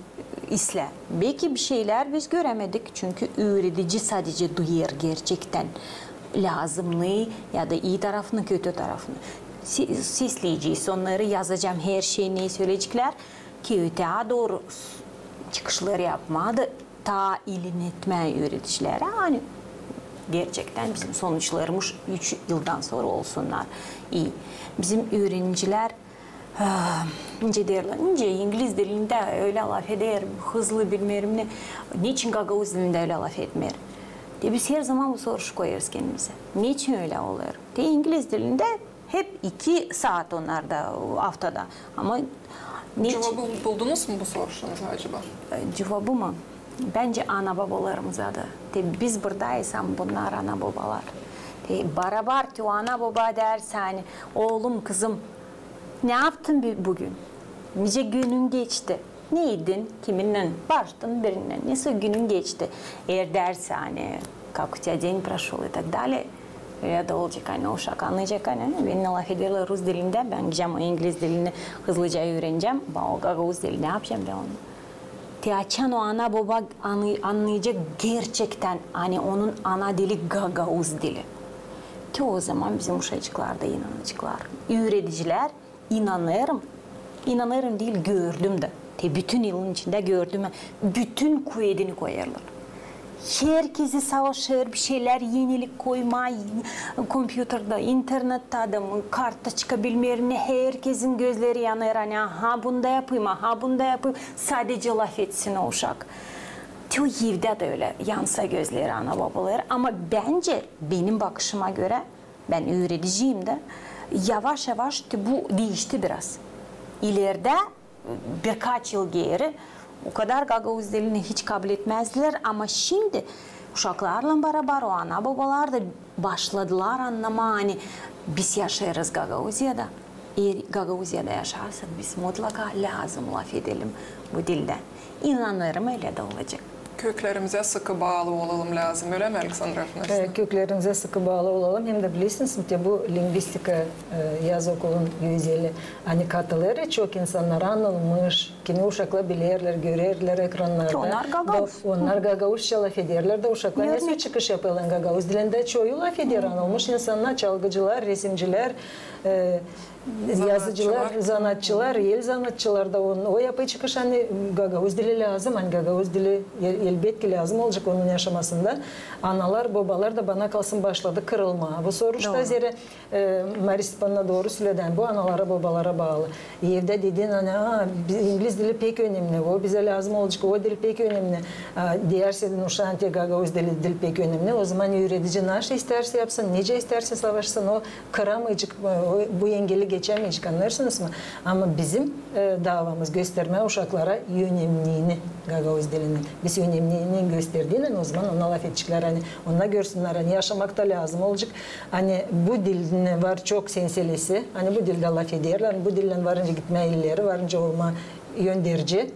islää. Belki bir şeylär biz görämedik, çünkü üüredici sadecä duyêr gerçektän lääzımnı ya da ii tarafını, kötü tarafını. Se-, sesleyecez onnarı, yazacam her şeyi, ne söleyeceklär, ki ötää dooru çıkışları yapmaa da taa ilinetmää üüredicilärä, ani gerçektän bizim sonuçlarımız üç yıldan sora olsunnar ii. Bizim üürenicilär, e, nicä deerlär, nicä ingliz dilindä ölä lafeder, hızlı bilmeerim ne, neçin gagauz dilindä ölä lafetmeer? Te biz her zaman bu soruş koyêrız kendimizä. Neçin ölä olêr? Te ingliz dilindä hep iki saat onnarda aftada. Ama ne... Cuvabı buldunuz mu bu soruşunuza acaba? E, cuvabı mı? Bence ana-babalarımıza da. Te biz buradaysam, bunnar ana-babalar. Te barabar te o ana-baba deer sänä, oolum, kızım, ne yaptın bi-, büün? Nicä günün geçti? Ne edin, kiminnän barıştın, birinnän, nesoy günün geçti. Eer deer sänä, как у тебя день прошёл и так далее, Ölä dä olacek, ani uşak annayacek, ani bennä lafederlär rus dilindä, bän gidecäm o ingliz dilini hızlıca üürenecäm, ba o gagauz dili, ne yapacam bän onu? Te açan o ana-boba anı-, annayacek gerçektän, ani onun ana dili gagauz dili. Te o zaman bizim uşacıklar da inanaceklar. Üüredicilär, inanêrım, inanêrım diil, gördüm dä. Te bütün yılın içindä gördüm, bütün kuvedini koyêrlar. Herkezi savaşêr bir şeylär, enilik koymaa, kompyuterdä, internettä adamın, kartoçka, bilmäm ne, herkezin gözleri yanêr, ani aha, bunu da yapayım, aha, bunu da yapayım. Sadece lafetsin o uşak. Te o evdä dä ölä yansa gözleri ana-bobaların. Ama bence, benim bakışıma görä, bän üürediciyim dä, yavaş-yavaş te bu diişti biraz. İlerdä, birkaç yıl geeri, o kadar gagauz dilini hiç kabletmäzdilär, ama şindi uşaklarlan barabar o ana-bobalar da başladılar annamaa, ani biz yaşêêrız Gagauziyada. Eer Gagauziyada yaşarsak, biz mutlaka lääzım lafedelim bu dildä. İnanêrım, ölä dä olacek. Köklerimizä sıkı baalı olalım lääzım, ölä mi, Aleksandra Afanasyevna? E, köklerimizä sıkı baalı olalım. Hem dä bilersiniz mi, te bu lingvistika, e, yazı okulun gözeli, ani katılêr çok insannar, anılmış, kini uşaklar bilerlär, görerlär ekrannarda. Onnar gagauz. Da, onnar gagauzça lafederlär dä, uşaklar nasıl çıkış yapêrlar gagauz dilindä, çoyu lafeder, anılmış insannar, çalgıcılar, resimcilär, e, yazıcılar, zanaatçılar, el zanaatçılar da on-, o yapêr çıkış, ani gagauz dili lääzım, ani gagauz dili el-, elbetki lääzım olacek onun yaşamasında. Analar, bobalar da, bana kalsın, başladı kırılmaa bu soruşta, zerä, e, Marisa Stepanovna dooru söledi, ani bu analara, bobalara baalı. Evdä dedin, ani, a, bi-, ingliz dili pek önemni, o bizä lääzım olacek, o dil pek önemni. A, deersin uşaa, ani gagauz dili, dil pek önemni, o zaman üüredici nasıl istärsä yapsın, nicä istärsä savaşsın, o kıramayacek, e, o, bu engeli geçämeyecek, annêêrsınız mı? Ama bizim, e, daavamız göstermää uşaklara önemniini gagauz dilini. Biz önemniini gösterdiynän, o zaman onnar lafedeceklär, ani onnar görsünnär, ani yaşamakta lääzım olacek, ani bu dilin var çok senselisi, ani bu dildä lafederlär, ani bu dillän var nicä gitmää elleri, var nicä olmaa önderci.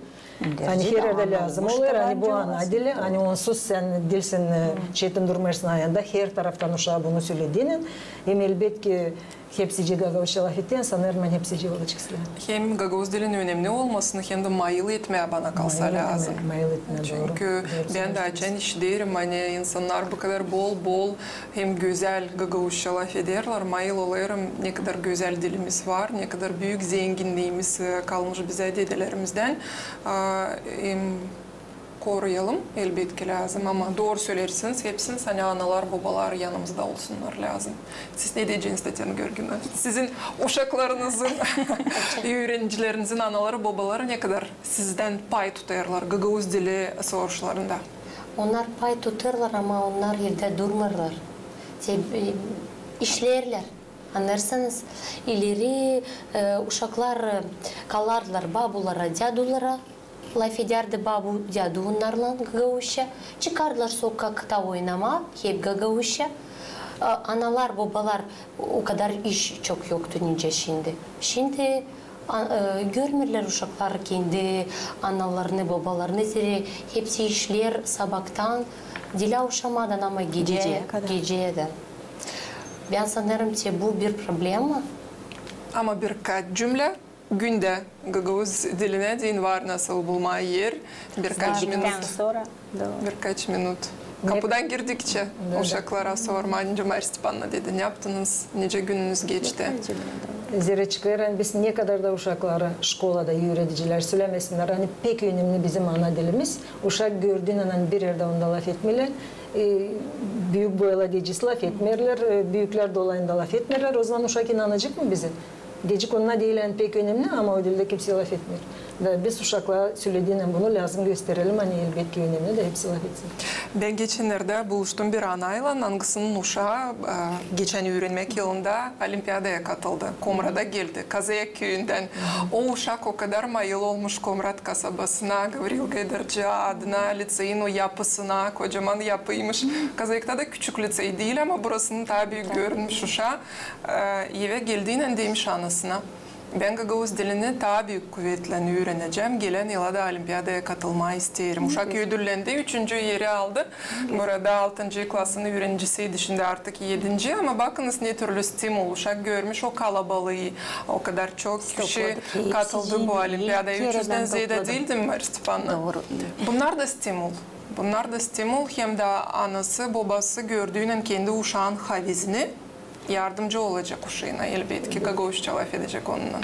Ani her erdä lääzım olêr, ani bu ana dili, ani onsuz sän diilsin, e, çetin durêrsın ayanda, her taraftan uşaa bunu sölediynän. Hem elbetki hepsicii gagauzça lafettiynän, sanêrım, ani hepsicii olaceklar. Hem gagauz dilin önemni olmasını, hem dä mayıl etmää, bana kalsa, lääzım. Mayıl etmää, dooru. Çünkü bän dä açan işiderim, ani insannar bu kadar bol-bol hem gözäl gagauzça lafederlär, mayıl olêrım, ne kadar gözäl dilimiz var, ne kadar büük zenginniimiz, e, kalmış bizä dedelerimizdän. A, hem koruyalım, elbetki, lääzım. Ama dooru söleersiniz hepsiniz, ani analar, bobalar yanımızda olsunnar lääzım. Siz ne deyeceniz, Tatyana Georgievna? Sizin uşaklarınızın, üürenicilerinizin anaları, bobaları ne kadar sizdän pay tutêrlar gagauz dili soruşlarında? Onnar pay tutêrlar, ama onnar evdä durmêêrlar. Te, e, işleerlär. Annêêrsınız, ileri, e, uşaklar, e, kalardılar babulara, dädulara, lafedärdi babu, dädu onnarlan gagauzça, çıkardılar sokakta oynamaa, hep gagauzça. E, analar, bobalar, o kadar iş çok yoktu nicä şindi. Şindi, a, e, görmeerlär uşaklar kendi analarını, bobalarını, zerä hepsi işleer sabaktan, dilä uşamadan, ama gecä, gecäyä dä. Bän sanêrım, te bu bir problema. Ama birkaç cümlä gündä gagauz dilinä deyni var nasıl bulmaa er, birkaç minut. Birkaç minut. Kapudan girdikçä uşaklara sormaa, nicä Marisa Stepanovna dedi, ne yaptınız, nicä gününüz geçti? Zerä çıkêr, ani biz ne kadar da uşakları şkolada üüredicilär sölämesinnär, ani pek önemni bizim ana dilimiz. Uşak gördüynän, ani bir erdä onda lafetmeerlär, e, büük boylu deyecez, lafetmeerlär, e, büüklär dolayında lafetmeerlär, o zaman uşak inanacek mı bizä? Deyecek, onda diil, ani pek önemni, ama o dildä kimsey lafetmeer. Da biz uşaklara sölediynän bunu lääzım gösterelim, ani elbetki önemni dä hepsi lafetsin. Bän geçennerdä buluştum bir anaylan, angısının uşaa, e, geçän üürenmäk yılında olimpiadaya katıldı. Komrada geldi, Kazayak küüyündän. O uşak o kadar mayıl olmuş Komrat kasabasına, Gavril Gaydarcı adına liţeyin o yapısına, kocaman yapıymış. Kazayakta da küçük liţey diil, ama burasının taa büük görünmüş uşaa. E, evä geldiynän demiş anasına: Bän gagauz dilini taa büük kuvetlän üürenecäm. Gelän yıla da olimpiadaya katılmaa isteerim. Uşak ödüllendi, üçüncü eri aldı. Burada altıncı klasın üürenicisi idi, şindi artık edinci. Ama bakınız, ne türlü stimul. Uşak görmüş o kalabalıı, o kadar çok kişi katıldı bu olimpiadaya. Üç üzdän zeedä diildi mi, Mariya Stepanovna? Dooru. Bunnar da stimul. Bunnar da stimul, hem dä anası, bobası gördüünän kendi uşaan havezini, yardımcı olacek uşaana, elbetki, gagauzça lafedecek onunnan.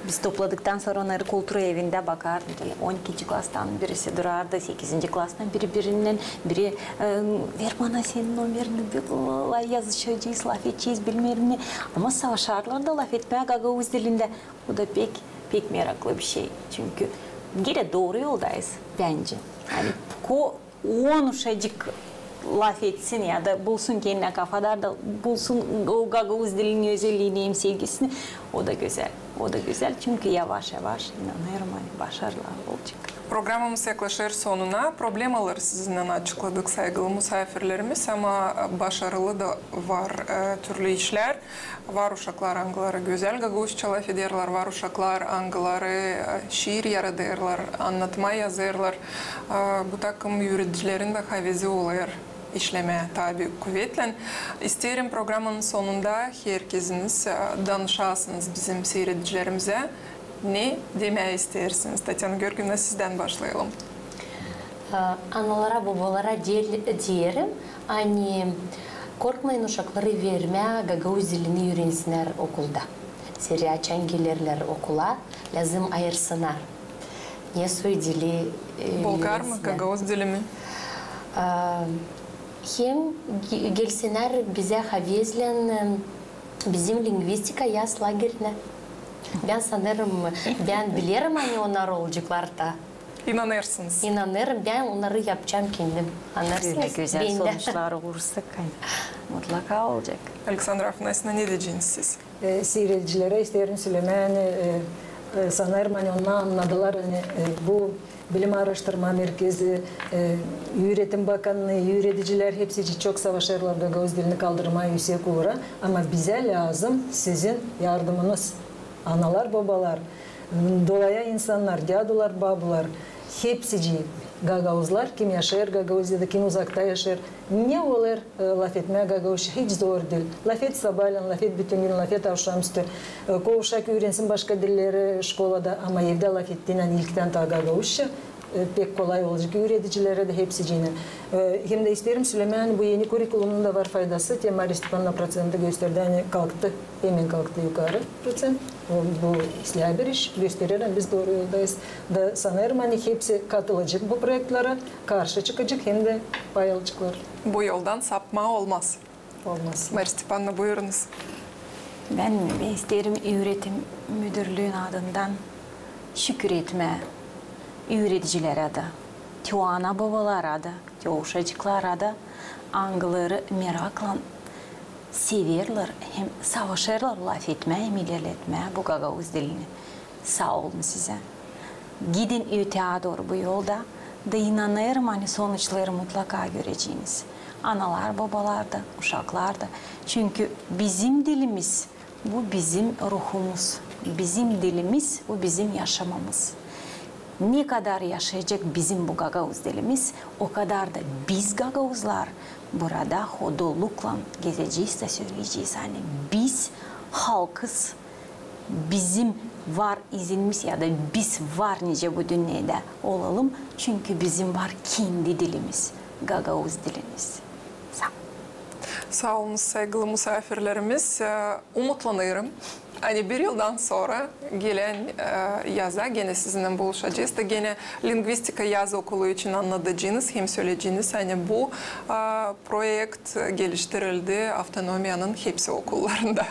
Biz topladıktan sora onnarı kultura evindä bakardık. On ikinci klastan birisi durardı, sekizinci klastan biri birinnän, biri, e, ver bana senin nomerini, bir la-, yazışacez, lafedecez, bilmeerim ne. Ama savaşarlar da lafetmää gagauz dilindä. Bu da pek, pek meraklı bir şey. Çünkü genä dooru yoldayız, bence. Yani ko-, on uşacık lafetsin ya da bulsun kendinä kafa dar da bulsun o gagauz dilinin özelliini hem sevgisini, o da gözäl. O da gözäl, çünkü yavaş-yavaş, inanêrım, ani başarılı olacek. Programamız yaklaşêr sonuna. Problemaları sizinnän açıkladık, saygılı musaafirlerimiz, ama başarılı da var, e, türlü işlär. Var uşaklar, angıları gözäl gagauzça lafederlär, var uşaklar, angıları, e, şiir yaradêrlar, annatma yazêrlar. E, bu takım üüredicilerin dä havezi olêr işlemää taa büük kuvetlän. İsteerim programanın sonunda herkeziniz, e, danışasınız bizim siiredicilerimizä. Ne demää isteersiniz? Tatyana Georgievna, sizdän başlayalım. E, analara, bobalara de-, deerim, ani korkmayın uşakları vermää gagauz dilini üürensinnär okulda. Zerä açan gelerlär okula, lääzım ayırsınnar, ne soy dili, e, bulgar mı, gagauz dili mi? E, hem ge-, gelsinnär bizä havezlän, e, bizim lingvistika yaz lagerinä. Bän sanêrım, bän bilerim, ani onnar olaceklar taa. İnanêrsınız? İnanêrım, bän onnarı yapacam kendim. Annêrsınız? Ölä gözäl sonuçlar olursa, mutlaka olacek. Aleksandra Afanasyevna, ne deyeceniz siz? E, siiredicilerä isteerim sölemää, ani, e, e, sanêrım, ani onnar annadılar, ani, e, bu bilim aaraştırma merkezi, e, üüretim bakannıı, üüredicilär hepsi çok savaşêrlar gagauz dilini kaldırmaa üüsek uura. Ama bizä lääzım sizin yardımınız. Analar, bobalar, dolaya insannar, dädular, babular, hepsicii gagauzlar, kim yaşêêr Gagauziyada, kim uzakta yaşêêr, ne olêr, e, lafetmää gagauzça, hiç zor diil. Lafet sabaalän, lafet bütün gün, lafet avşamüstü. E, ko uşak üürensin başka dilleri şkolada, ama evdä lafettiynän ilktän taa gagauzça, e, pek kolay olacek üüredicilerä dä, hepsiciinä. E, hem dä isteerim sölemää, ani bu eni kurikulumun da var faydası, te Mariya Stepanovna proţentta gösterdi, ani kalktı, hemen kalktı yukarı proţent. O, bu islää bir iş, gösterer, ani biz dooru yoldayız. Da sanêrım, ani hepsi katılacek bu proektlerä, karşı çıkacek hem dä pay alaceklar. Bu yoldan sapmaa olmaz. Olmaz. Mariya Stepanovna, buyurunuz. Bän, bän isteerim üüretim müdürlüün adından şükür etmää üüredicilerä dä, te o ana-bobalara da, te o uşacıklara da, angıları meraklan severlär hem savaşêrlar lafetmää hem ilerletmää bu gagauz dilini. Saa olun sizä. Gidin öteyä dooru bu yolda, da inanêrım, ani sonuçları mutlaka göreceniz. Analar, bobalar da, uşaklar da. Çünkü bizim dilimiz, bu bizim ruhumuz. Bizim dilimiz, bu bizim yaşamamız. Ne kadar yaşayacek bizim bu gagauz dilimiz, o kadar da biz gagauzlar burada hodolluklan gezecez da söleyecez, ani biz halkız, bizim var izimiz ya da biz var nicä bu dünnedä olalım, çünkü bizim var kendi dilimiz, gagauz dilimiz. Saa. Saa olunuz, saygılı musaafirlerimiz. E, umutlanêrım, ani bir yıldan sora gelän, e, yaza genä sizinnän buluşacez da genä lingvistika yaz okulu için annadacınız hem söleyeciniz, ani bu, e, proekt geliştirildi avtonomiyanın hepsi okullarında.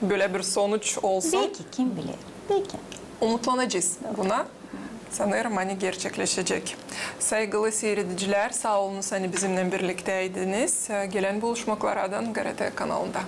Bölä bir sonuç olsun. Belki, kim biler? Belki. Umutlanacez buna. Sanêrım, ani gerçekleşecek. Saygılı siiredicilär, saa olunuz, ani bizimnän birliktäydiniz. Gelän buluşmaklara dän GRT kanalında.